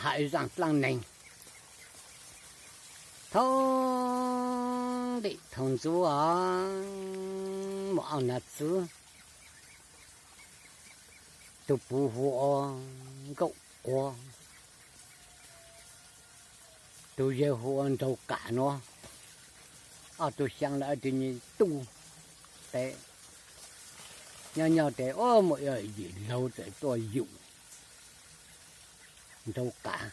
Hais zaaj dlaaj neeg, thoob ntim thoob ntxub os, muaj ob nab txwv, tug puv hu ua Nkauj Quav, tug yawg hu ua Nraug Kam nuav. Ob tug xyaa lawv tug nyuj tuj tes, nyob nyob tes muaj ib yim laug txawm tuaj yum Nraug Kam.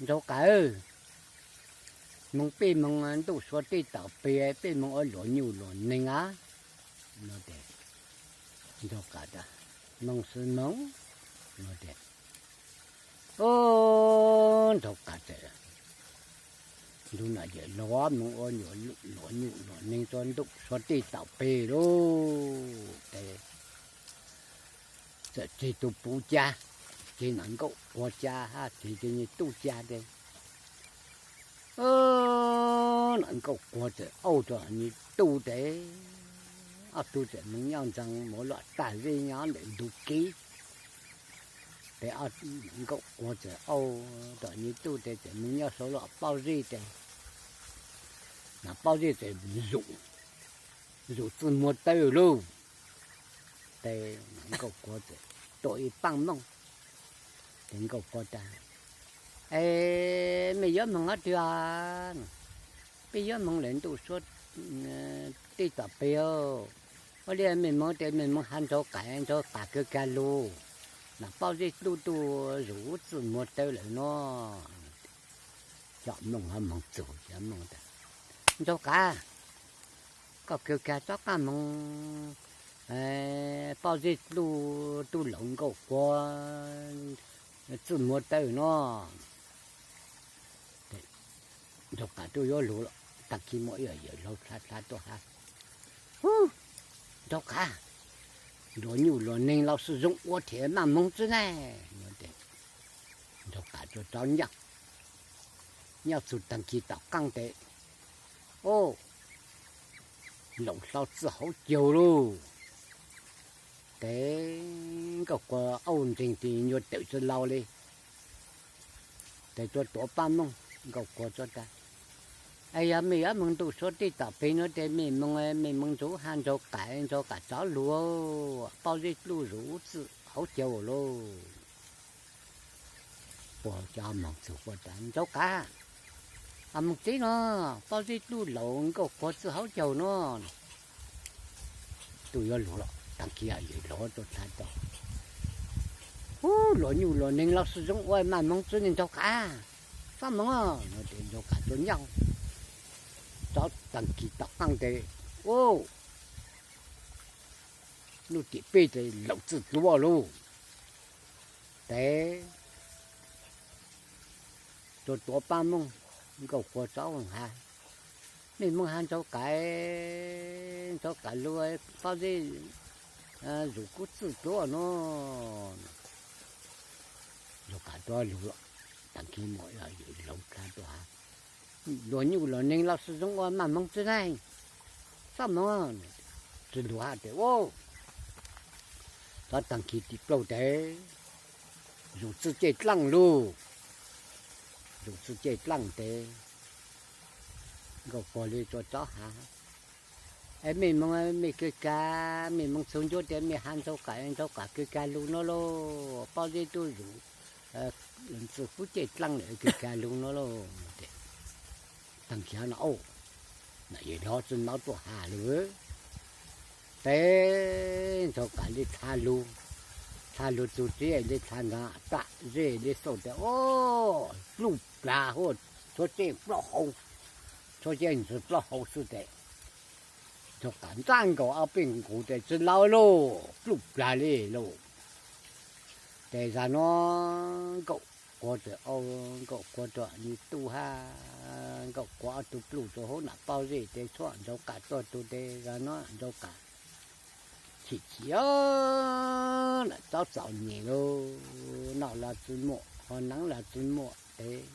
Nraug Kam, moog peb moog ntuj suav teb tom peg, peb moog ua luam nyuj luam neeg a. Nraug Kam tas, moog xwb moog. Nraug Kam txawm ntuj na yawm laug moog ua luam nyuj luam neeg rua ntuj suav teb tom peg lauj. Tes txawm tseg tug puv ca, tseg nam Nkauj Quav ca hab tseg cov nyuj tuj ca tes, nam Nkauj Quav txawm auj rua nyuj tuj tes, ob tug txawm moog nyob ntxeev muv luaj tag zeb nyob ntawm ntug kev. Tes Nkauj Quav txawm auj rua nyuj tuj tes txawm moog nyob sau luaj paub zeb tes, nam paub zeb txawm zum, zum txwj muag tawb lauj. Tes Nkauj Quav txawm tua ib paaj mooj. Tes Nkauj Quav tas, es mej yuav moog hab twg a? Peb yuav moog lawm ntuj suav teb tom peg. Ua li mej moog tes mej moog has Nraug Kam, Nraug Kam kawg kag lug, nam paub zeb dluj tuj zum txwj muag tawb lawm nuav. Cov mooj hab moog txug cov mooj tas, Nraug Kam, koj kawg kag rov qaab moog paub zeb dluj tuj laug Nkauj Quav txwj muag tawb nuav. Nraug Kam tuaj yuav lug lawm, taag kis muaj ib yawm laug dlha dlha tuaj has, Ub, Nraug Kam, luam nyuj luam neeg los xwm zoo ua thiab maj moog xwb ne. Nraug Kam tuaj rov nyob, nyob txug taag kis tom qaab tes, ub, laum hlo txwj hauv caug lauj. Tes Nkauj Quav auj ntseeg tes nyuas tawm tsi laus li. Tes tuaj tuav paab mooj, Nkauj Quav tuaj tas, es yog mej yuav moog ntuj suav teb tom peg nuav tes mej moog, mej moog nrug has Nraug Kam, Nraug Kam rov lug, paub zeb dluj zum txwj hauv caug lauj. Puag cov moog txug puag tas, Nraug Kam, moog teb nuav, paub zeb dluj laus Nkauj Quav txwj hauv caug nuav. Tuaj yuav lug lawm, taag kis yawm laug tuaj dlha tas, Ub, luam nyuj luam neeg los xwm zoo ua maj moog xwb ne Nraug Kam, xob moog. Nraug Kam tuaj nyob, rov taag kis tom qaab tes, ub, lub tim peb tes laum txwj dluav lauj. Tes tuaj tuav paab mooj, Nkauj Quav rov has, mej moog has Nraug Kam, Nraug Kam lug, paub zeb zum kuv txwj dluav nuav. Nraug Kam tuaj lug lawm, taag kis muaj ib yawm laug dlha tuaj has, luam nyuj luam neeg los xwm zoo ua maj moog xwb ne, xob moog. Tsi lug has tes, ub, rov taag kis tim plaub tes, zum txwj caj dlaaj lauj. Zum txwj caj dlaaj tes, Nkauj Quav le tuaj rov has, es mej moog, mej kawg kag, mej moog txug ncuab tes mej has Nraug Kam, Nraug Kam kawg kag lug nuav lauj, paub zeb dluj zum txwj kuv caj dlaaj lawm kawg kag lug nuav lauj. Taag kis no, yawm laug tsi nov tuaj has lawm. Tes Nraug Kam le dlha lug, dlha lug txug zeb le dlha nkaag, tam zeb le xauj tes, ub, pluj plag huv, tshuav zeb plaub hau, tshuav zeb ntxwg plaub hau xwb tes, Nraug Kam ntsaj nkaus ob peb nqus tes tsi laus lauj, pluj plag le lauj. Tes zag nuav Nkauj Quav txawm, Nkauj Quav rua nyuj tuj hab Nkauj Quav ob tug pluj rua huv nam paub zeb tes tshuav Nraug Kam tuaj tug tes zag nuav Nraug Kam chim chim, nam txaub txaus nyem lauj, noj los tsi muaj, ho neeb los tsi muaj tes,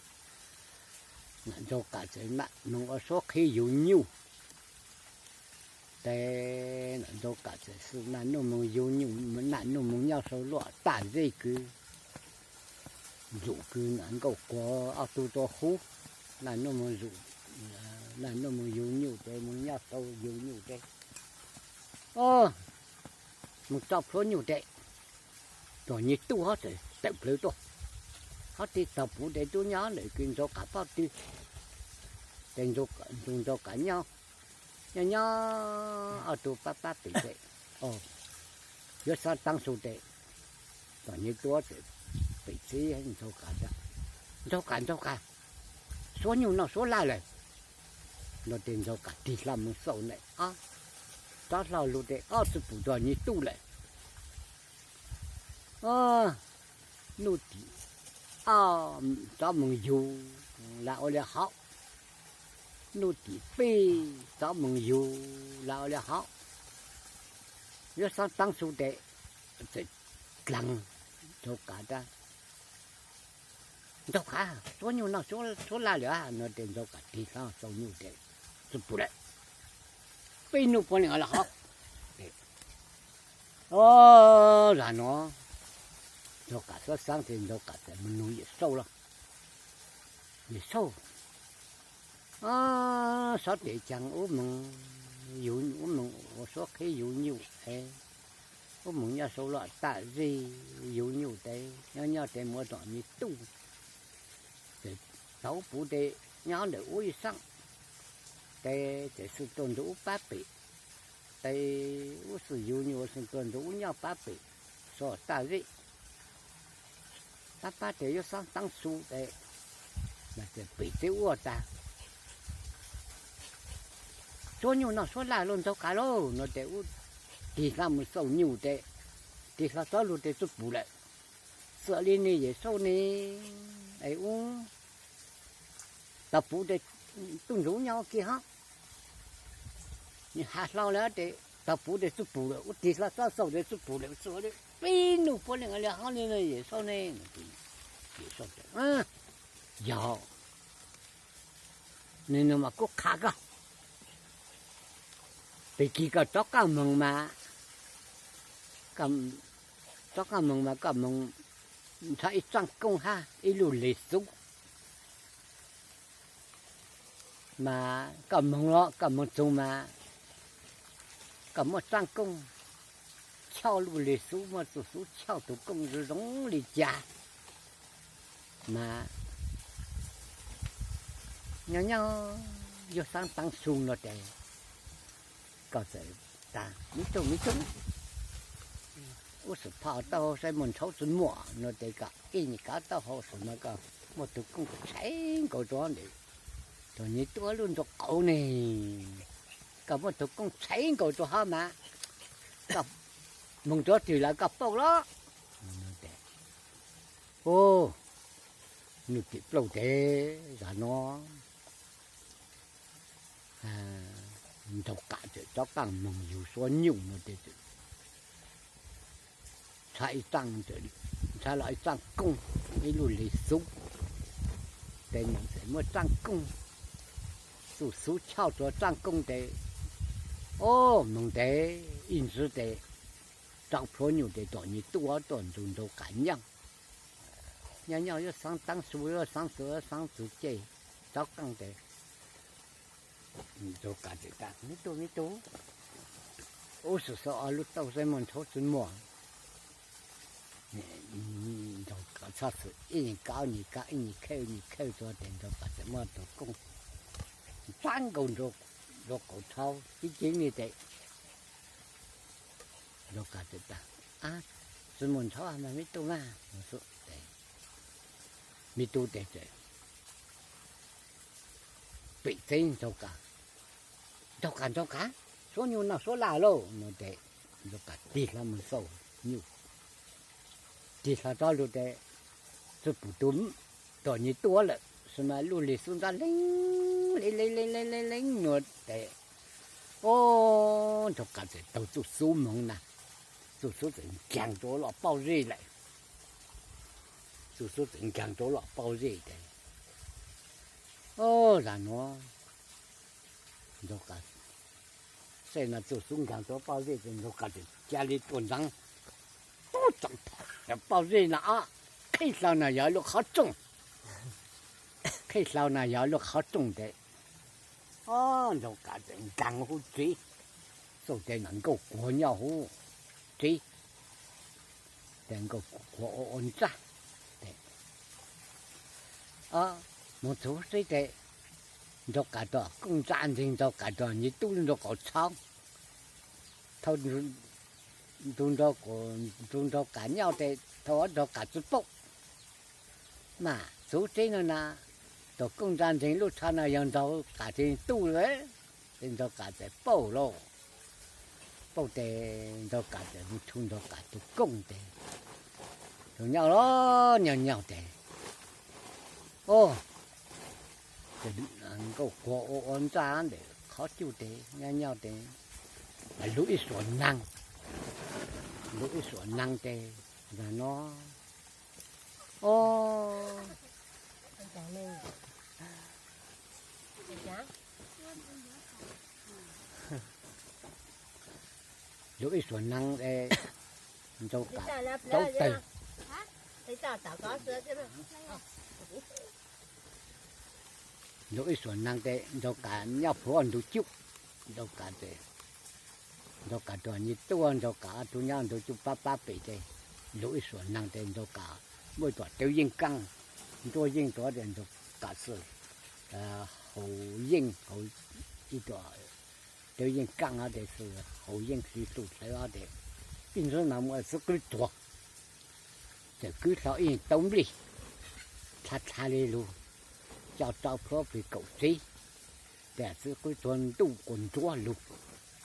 nam Nraug Kam txawm mam moog ua suab qhib yug nyuj. Tes Ntxhua Kam txawm xwm naj nuj moog yug nyuj, naj nuj moog nyob sau luaj taj zeb kwv, ntsum kwv naj nkauj kuag ob tug rua hub, naj nuj moog, naj nuj moog yug nyuj tes moog nyob sau yug nyuj tes, o, moog tso plhuav nyuj tes, Tuam Nyij Tuj hov txawm tawm plawg tuaj, hov tig tog puv tes tub nyob ntawm kws Ntxhua Kam pob tw. Tes Ntxhua Kam nyob, nyob nyob ob tug pab pab pem tes, o, yuav xaab taab su tes, Tuam Nyij Tuj txawm pem txib Ntxhua Kam tas, Ntxhua Kam, Ntxhua Kam, suab nyuj noj suab laj lawm. Nua tes Ntxhua Kam tig hlo moog xauj ntawm ob tsob hlau lug tes, o, tsi pum Tuam Nyij Tuj lawm. Nuj tim ob tsob moog yug lawm ua li hov, nuj tim peb tsob moog yug lawm ua li hov, yuav xaab taab su tes, txawm dlaag Ntxhua Kam tas, Ntxhua Kam, suab nyuj noj suab laj lawm. Nua tes Ntxhua Kam tig hlo xauj nyuj tes, tsi pum lawm. Peb nuj puav leej ua li hov. O, zag nuav Ntxhua Kam xaab xaab tes Ntxhua Kam txawm moog nug Yawm Saub los, Yawm Saub, xob tes caag ub moog, ub moog ua suab qhib yug nyuj es, ub moog nyob sau luaj taj zeb yug nyuj tes nyob nyob tes moog ua Tuam Nyij Tuj, tes tog puv tes nyob ntawm ub ib xaab, tes txawm xwm tuaj ntug ub pab pem, tes ub xwm yug nyuj xwm tuaj ntug ub nyob pab pem, sau taj zeb, pab pab tes yuav xaab taab su tes, mas txawm pem txib ua tas, suab nyuj noj suab laj lauj Ntxhua Kam lauj. Nua tes ub tig hlo moog xauj nyuj tes, tig hlo tsob lug tes tsi pum lawm. Xwm li nwg Yawm Saub ne, es ub tog puv tes tuaj ntug ub nyob ua ke hov, nwg has hlo lawm tes tog puv tes tsi pum lawm, ub tig hlo tsob xauj tes tsi pum lawm, xwm li peb nuj puav leej ua li hov li Yawm Saub ne. Yawm Saub tas, yog nwg nug mas kuv qha koj, tag kis koj rov qaab moog mas, rov qaab moog mas koj moog nrhav ib tsaaj koob hab ib lub lig xub, mas koj moog los koj moog txug mas koj muab tsaaj koob choj lub lig xub, muab txuj xub choj tug koob zoo zoo li cas mas nyob nyob yuav xaab taab su no tes koj txawm tas, me tub, me tub, ub xwm phoj taub hau saib muaj ntshaub tsi muaj no tes koj ib nyuag kav taub hau xwm mas koj muab tug koob tshaiv nkaus rua ntawm Tuam Nyij Tuj lub nraub qaum ne, koj muab tug koob tshaiv nkaus rua hov mas koj moog rua twg lawm koj paub los. Ub, nwg tim plaub tes zag nuav Ntxhua Kam txawm rov qaab moog yug suab nyuj no tes nrhav ib tsaaj, nrhav los ib tsaaj koob, ib lub lig xub, tes nwg txawm muab tsaaj koob, txuj xub choj rua tsaaj koob tes, o, moog tes ib ntsis tes rov plhuav nyuj tes Tuam Nyij Tuj tuaj ntug Ntxhua Kam nyob, nyob nyob yuav xaab taab su, yuav xaab txug, yuav xaab txug ceg rov qaab tes Ntxhua Kam txawm tas, me tub, me tub, ub xwm xaub ob lub taub saib muaj ntshaub tsi muaj. Ntxhua Kam txhob xwm ib nyuag kav nyuag kav, ib nyuag khawb nyuag khawb rua tes Ntxhua Kam txawm muab tug koob tsaab nkaus nraub qaum tshauv cib ceev li tes Ntxhua Kam txawm tas, tsi muaj ntshaub mas me tub mas. Me tub tes txawm pem txeeb Ntxhua Kam, Ntxhua Kam, Ntxhua Kam, suab nyuj noj suab laj lauj no tes Ntxhua Kam tig hlo moog xauj nyuj, tig hlo rov lug tes tsi pum tug Tuam Nyij Tuj lawm, xwm mas lub lig xub nrab leeb leeb leeb leeb leeb nuav tes, o, Ntxhua Kam txawm taug txuj xub moog na, txuj xub txawm nkaag rua lub pauj zeb lawm, txuj xub txawm nkaag rua lub pauj zeb tes, o, zag nuav Ntxhua Kam Tej no txug xub nkaag rua pob zeb ces Ntxoov Kav tseem ca le tuaj ntxeev, tub txeem pob zeb no, qheb hlau no yog lub qhov rooj, qheb hlau no yog lub qhov rooj tes, o, Ntxoov Kav tseem nkaag huv tsev, xauj tes Nam Nkauj Kuag nyob huv tsev, tes Nkauj Kuag ua ua ntsaj, tes, o, moog txug huv tsev tes Ntxoov Kav rua Kooj Ntsa Ntseeg, Ntxoov Kav rua Nyiaj Tub, Ntxoov Kav txhawb, thaus ntu Ntxoov Kav nyob tes thaus Ntxoov Kav tsi paub. Mas txug tsev no na, tug Kooj Ntsa Ntseeg lub tshav no yog Ntxoov Kav tug tub lawm. Ces Ntxoov Kav txawm paub lauj, paub tes Ntxoov Kav txawm moog tshu Ntxoov Kav tug kooj tes, tug nyob los nyob nyob tes, o, Nkauj Kuag ua ua ntsaj ntawm qhov cub tes nyob nyob tes, lug ib suam naag, lug ib suam naag tes, zag no, o, lug ib suam naag, Ntxoov Kav tau tawg. Lug ib suam naag tes Ntxoov Kav nyob plhuav ntug cub, Ntxoov Kav tes, Ntxoov Kav rua Nyiaj Tub, Ntxoov Kav ob tug nyob ntug cub pab pab pem tes, lug ib suam naag tes Ntxoov Kav muaj ib tuam tawv yeej kaab, ntsuab yeej tuaj tes Ntxoov Kav xwb, haus yeej, haus ib tuam tawv yeej kaab tes xwb haus yeej hli lug hlawv tes, ib ntsis no muaj txiv qwb tuag, txawm kwv hlo ib tauv nplej, dlha dlha le lug, coj rau plhuav peg kaum tsev, tes txiv qwb tuag ntuj kuas ntsuab lug,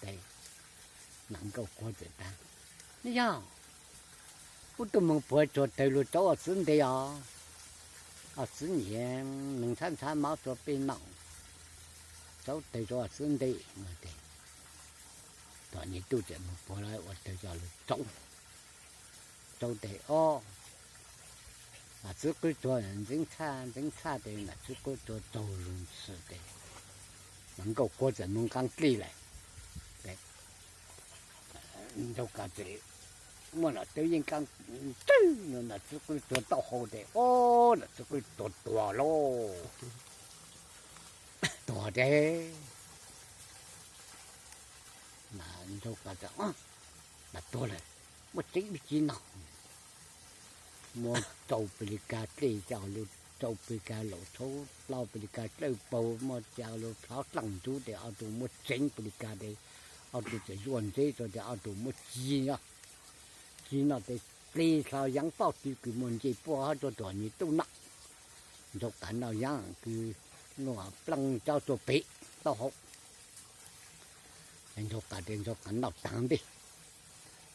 tes Nam Nkauj Kuag txawm tas, yog, wb tuaj moog puag tsuag tawg lug tsaub ob txiv nte os, ob txiv nyiam neeg ntshav ntshav mov rua peb noj, tsaub tawg rua ob txiv nte, tes, tuam Nyiaj Tub txawm moog puag lawm ua tawg coj lug tsaub, tsaub tes, o, nam txiv qwb tuag ntxeev txhaj ntxeev txhaj tes nam txiv qwb tuag tsaug zug ntxhw tes, Nam Nkauj Kuag txawm moog nqaa dlej lawm. Ntxoov Kav tes muaj nam tawv yeej kaab ntawg nam txiv qwb tuag taub hau tes, o, nam txiv qwb tuag tuag lauj, tuag tes, Ntxoov Kav tas, nam tuag lawm, muab tseev ib ci noj. Muab rau pes li kas dlej coj lug, rau pes li kas laum tshauv, plaub pes li kas dlawb paug, muab coj lug plhov dlaaj ntsuv tes ob tug muab tseev pes li kas tes, ob tug txawm zuaj ntsev rua tes ob tug muab ci, ci noj tes dle hlo yaav paub tw kws muaj ncej puab hab rua tuam Nyiaj Tub noj. Ntxoov Kav noj yaav kws nuj pleej cov tuaj pem taub hau. Ntxoov Kav tes Ntxoov Kav noj taag ntej,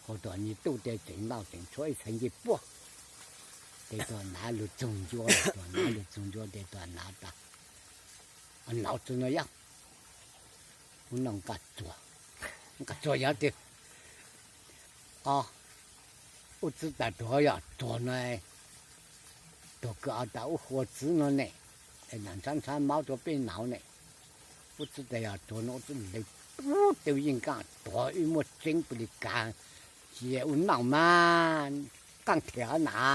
hos tuam Nyiaj Tub tes tseem noj tseem tshuav ib txhais ncej puab. Tes tuam nav lug txug ncua, tuam nav lug txug ncua tes tuam nav tas, nov tsi no yog, wb noj nqaj txuas, nqaj txuas yog tias, o, wb txiv tas tuag yog tuag no, tuag kws o tas wb hua txiv no ne, nam ntshav ntshav mov rua peb noj ne. Wb txiv tas yog tuag no wb txiv lawv tawv yeej kaab tuag, wb muab tseev pes li kas cia wb noj mas qaab thiaj na.